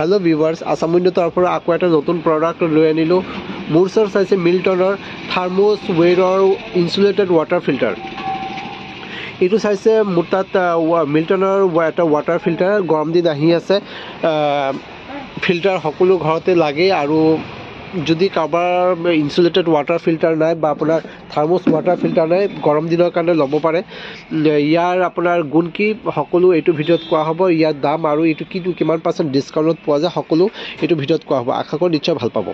Hello' viewers, Assam উইণ্ড'ৰ তৰফৰ পৰা আকৌ এটা নতুন প্ৰডাক্ট লৈ আনিলোঁ। মোৰ ওচৰত চাইছে মিল্টনৰ থাৰ্মোছ ৱেৰৰ ইনচুলেটেড ৱাটাৰ ফিল্টাৰ। এইটো চাইছে মোৰ তাত মিল্টনৰ এটা ৱাটাৰ ফিল্টাৰ। গৰম দিন আহি আছে, ফিল্টাৰ সকলো ঘৰতে লাগে। আৰু যদি কাৰোবাৰ ইনচুলেটেড ৱাটাৰ ফিল্টাৰ নাই বা আপোনাৰ থাৰ্মোছ ৱাটাৰ ফিল্টাৰ নাই, গৰম দিনৰ কাৰণে ল'ব পাৰে। ইয়াৰ আপোনাৰ গুণ কি সকলো এইটো ভিডিঅ'ত কোৱা হ'ব। ইয়াৰ দাম আৰু এইটো কি কিমান পাৰ্চেণ্ট ডিছকাউণ্টত পোৱা যায় সকলো এইটো ভিডিঅ'ত কোৱা হ'ব। আশা কৰোঁ নিশ্চয় ভাল পাব।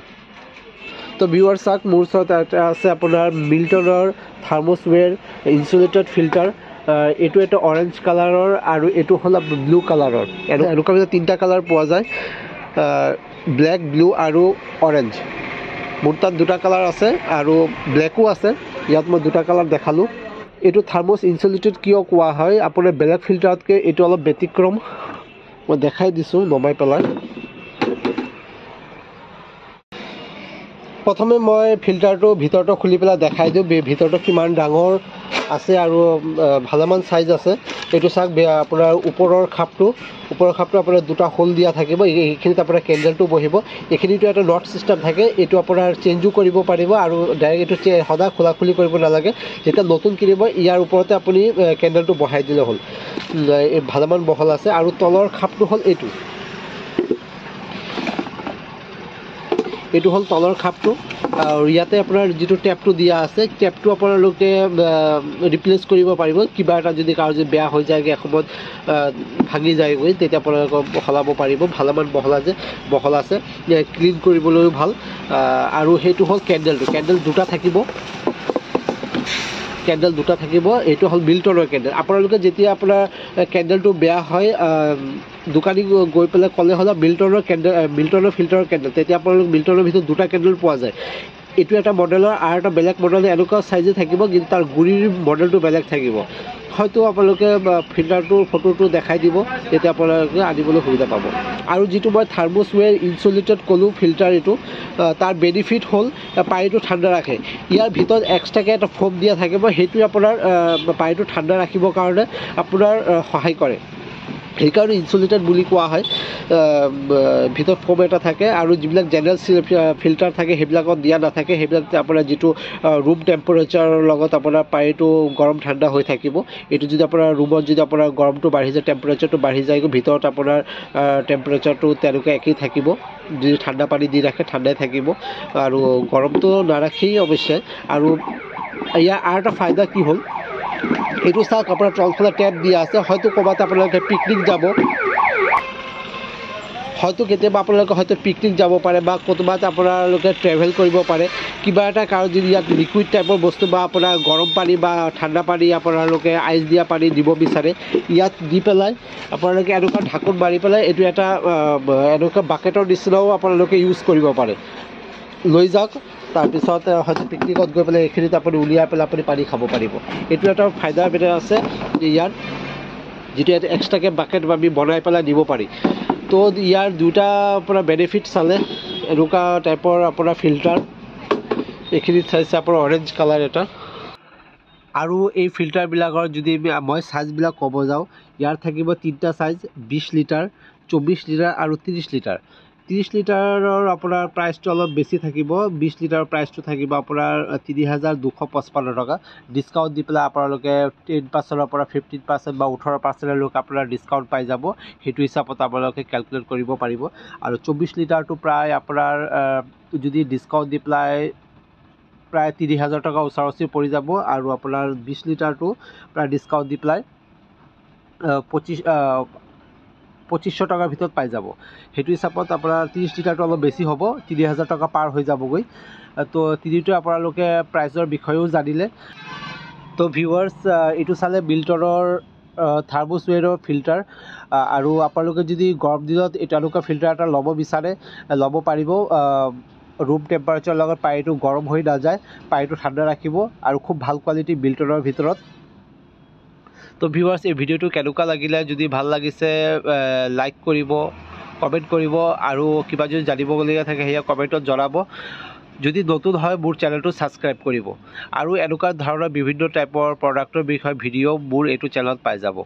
তো ভিউৱাৰ চাওক, মোৰ ওচৰত এটা আছে আপোনাৰ মিল্টনৰ থাৰ্মোছৱেৰ ইনচুলেটেড ফিল্টাৰ। এইটো এটা অৰেঞ্জ কালাৰৰ আৰু এইটো হ'ল ব্লু কালাৰৰ। এনেকুৱা তিনিটা কালাৰ পোৱা যায়, ব্লেক, ব্লু আৰু অৰেঞ্জ। মোৰ তাত দুটা কালাৰ আছে আৰু ব্লেকো আছে। ইয়াত মই দুটা কালাৰ দেখালোঁ। এইটো থাৰ্মোছ ইনচুলেটেড কিয় কোৱা হয়, আপোনাৰ বেলেগ ফিল্টাৰতকৈ এইটো অলপ ব্যতিক্ৰম। মই দেখাই দিছোঁ নমাই পেলাই। প্ৰথমে মই ফিল্টাৰটো ভিতৰটো খুলি পেলাই দেখাই দিওঁ, ভিতৰটো কিমান ডাঙৰ আছে আৰু ভালেমান চাইজ আছে। এইটো চাওক, আপোনাৰ ওপৰৰ খাপটো আপোনাৰ দুটা হোল দিয়া থাকিব। এইখিনিত আপোনাৰ কেণ্ডেলটো বহিব। এইখিনিতো এটা not system থাকে, এইটো আপোনাৰ চেঞ্জো কৰিব পাৰিব আৰু ডাইৰেক্ট এইটো সদায় খোলা খুলি কৰিব নালাগে। যেতিয়া নতুন কিনিব ইয়াৰ ওপৰতে আপুনি কেণ্ডেলটো বহাই দিলে হ'ল। ভালেমান বহল আছে। আৰু তলৰ খাপটো হ'ল এইটো, এইটো হ'ল তলৰ খাপটো। আৰু ইয়াতে আপোনাৰ যিটো টেপটো দিয়া আছে, টেপটো আপোনালোকে ৰিপ্লেচ কৰিব পাৰিব। কিবা এটা যদি কাৰো যদি বেয়া হৈ যায়গৈ, এসময়ত ভাঙি যায়গৈ, তেতিয়া আপোনালোকে সলাব পাৰিব। ভালেমান বহল আছে, ক্লিন কৰিবলৈও ভাল। আৰু সেইটো হ'ল কেণ্ডেলটো। কেণ্ডেল দুটা থাকিব, কেণ্ডেল দুটা থাকিব। এইটো হ'ল মিল্টনৰ কেণ্ডেল। আপোনালোকে যেতিয়া আপোনাৰ কেণ্ডেলটো বেয়া হয়, দোকানী গৈ পেলাই ক'লে হ'লে মিল্টনৰ কেণ্ডেল, মিল্টনৰ ফিল্টাৰৰ কেণ্ডেল, তেতিয়া আপোনালোক মিল্টনৰ ভিতৰত দুটা কেণ্ডেল পোৱা যায়। এইটো এটা মডেলৰ আৰু এটা বেলেগ মডেলৰ এনেকুৱা চাইজে থাকিব, কিন্তু তাৰ গুৰিৰ মডেলটো বেলেগ থাকিব। হয়তো আপোনালোকে ফিল্টাৰটোৰ ফটোটো দেখাই দিব, তেতিয়া আপোনালোকে আনিবলৈ সুবিধা পাব। আৰু যিটো মই থাৰ্মোছৱেৰ ইনচুলেটেড ক'লোঁ ফিল্টাৰ, এইটো তাৰ বেনিফিট হ'ল পানীটো ঠাণ্ডা ৰাখে। ইয়াৰ ভিতৰত এক্সট্ৰাকৈ এটা ফ'ম দিয়া থাকিব, সেইটোৱে আপোনাৰ পানীটো ঠাণ্ডা ৰাখিবৰ কাৰণে আপোনাৰ সহায় কৰে। সেইকাৰণে ইনচুলেটেড বুলি কোৱা হয়। ভিতৰত ফ'ম এটা থাকে। আৰু যিবিলাক জেনেৰেল ফিল্টাৰ থাকে সেইবিলাকত দিয়া নাথাকে। সেইবিলাক আপোনাৰ যিটো ৰুম টেম্পাৰেচাৰৰ লগত আপোনাৰ পানীটো গৰম ঠাণ্ডা হৈ থাকিব। এইটো যদি আপোনাৰ ৰুমত যদি আপোনাৰ গৰমটো বাঢ়ি যায়, টেম্পাৰেচাৰটো বাঢ়ি যায়, ভিতৰত আপোনাৰ টেম্পাৰেচাৰটো তেনেকুৱা একেই থাকিব। যদি ঠাণ্ডা পানী দি ৰাখে ঠাণ্ডাই থাকিব, আৰু গৰমটো নাৰাখেই অৱশ্যে। আৰু ইয়াৰ আৰু এটা ফাইদা কি হ'ল, এইটো চাওক, আপোনাৰ তলফালে টেপ দিয়া আছে। হয়তো ক'ৰবাত আপোনালোকে পিকনিক যাব, হয়তো কেতিয়াবা আপোনালোকে হয়তো পিকনিক যাব পাৰে বা ক'ৰবাত আপোনালোকে ট্ৰেভেল কৰিব পাৰে। কিবা এটা কাৰণ যদি ইয়াত লিকুইড টাইপৰ বস্তু বা আপোনাৰ গৰম পানী বা ঠাণ্ডা পানী আপোনালোকে আইচ দিয়া পানী দিব বিচাৰে, ইয়াত দি পেলাই আপোনালোকে এনেকুৱা ঢাকোন মাৰি পেলাই এইটো এটা এনেকুৱা বাকেটৰ নিচিনাও আপোনালোকে ইউজ কৰিব পাৰে। লৈ যাওক, তাৰপিছত হয়তো পিকনিকত গৈ পেলাই এইখিনিত আপুনি উলিয়াই পেলাই আপুনি পানী খাব পাৰিব। এইটো এটা ফাইদা বেলেগ আছে ইয়াৰ, যিটো ইয়াত এক্সট্ৰাকৈ বাকেট আমি বনাই পেলাই দিব পাৰি। তো ইয়াৰ দুটা আপোনাৰ বেনিফিট চালে, এনেকুৱা টাইপৰ আপোনাৰ ফিল্টাৰ। এইখিনিত চাইছে আপোনাৰ অৰেঞ্জ কালাৰ এটা। আৰু এই ফিল্টাৰবিলাকৰ যদি মই চাইজবিলাক ক'ব যাওঁ, ইয়াৰ থাকিব তিনিটা চাইজ, 20 লিটাৰ, 24 লিটাৰ আৰু 30 লিটাৰ। 30 লিটাৰৰ আপোনাৰ প্ৰাইচটো অলপ বেছি থাকিব। 20 লিটাৰৰ প্ৰাইচটো থাকিব আপোনাৰ 3255 টকা। ডিছকাউণ্ট দি পেলাই আপোনালোকে 10%ৰ পৰা 15% বা 18%লৈকে আপোনাৰ ডিছকাউণ্ট পাই যাব। সেইটো হিচাপত আপোনালোকে কেলকুলেট কৰিব পাৰিব। আৰু 24 লিটাৰটো প্ৰায় আপোনাৰ যদি ডিছকাউণ্ট দি পেলাই প্ৰায় 30,000 টকা ওচৰা ওচৰি পৰি যাব। আৰু আপোনাৰ 20 লিটাৰটো প্ৰায় ডিছকাউণ্ট দি পেলাই 2500 টকাৰ ভিতৰত পাই যাব। সেইটো হিচাপত আপোনাৰ 30 লিটাৰটো অলপ বেছি হ'ব, 30,000 টকা পাৰ হৈ যাবগৈ। তো তিনিটো আপোনালোকে প্ৰাইচৰ বিষয়েও জানিলে। তো ভিউৱাৰ্ছ, এইটো চালে মিল্টনৰ থাৰ্মোছৱেৰৰ ফিল্টাৰ। আৰু আপোনালোকে যদি গৰম দিনত এনেকুৱা ফিল্টাৰ এটা ল'ব বিচাৰে, ল'ব পাৰিব। ৰুম টেম্পাৰেচাৰৰ লগত পানীটো গৰম হৈ নাযায়, পানীটো ঠাণ্ডা ৰাখিব আৰু খুব ভাল কোৱালিটি মিল্টনৰ ভিতৰত। তো ভিউৱাৰ্ছ, এই ভিডিঅ'টো কেনেকুৱা লাগিলে? যদি ভাল লাগিছে লাইক কৰিব, কমেণ্ট কৰিব আৰু কিবা যদি জানিবলগীয়া থাকে সেয়া কমেণ্টত জনাব। যদি নতুন হয় মোৰ চেনেলটো ছাবস্ক্ৰাইব কৰিব। আৰু এনেকুৱা ধৰণৰ বিভিন্ন টাইপৰ প্ৰডাক্টৰ বিষয়ে ভিডিঅ' মোৰ এইটো চেনেলত পাই যাব।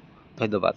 ধন্যবাদ।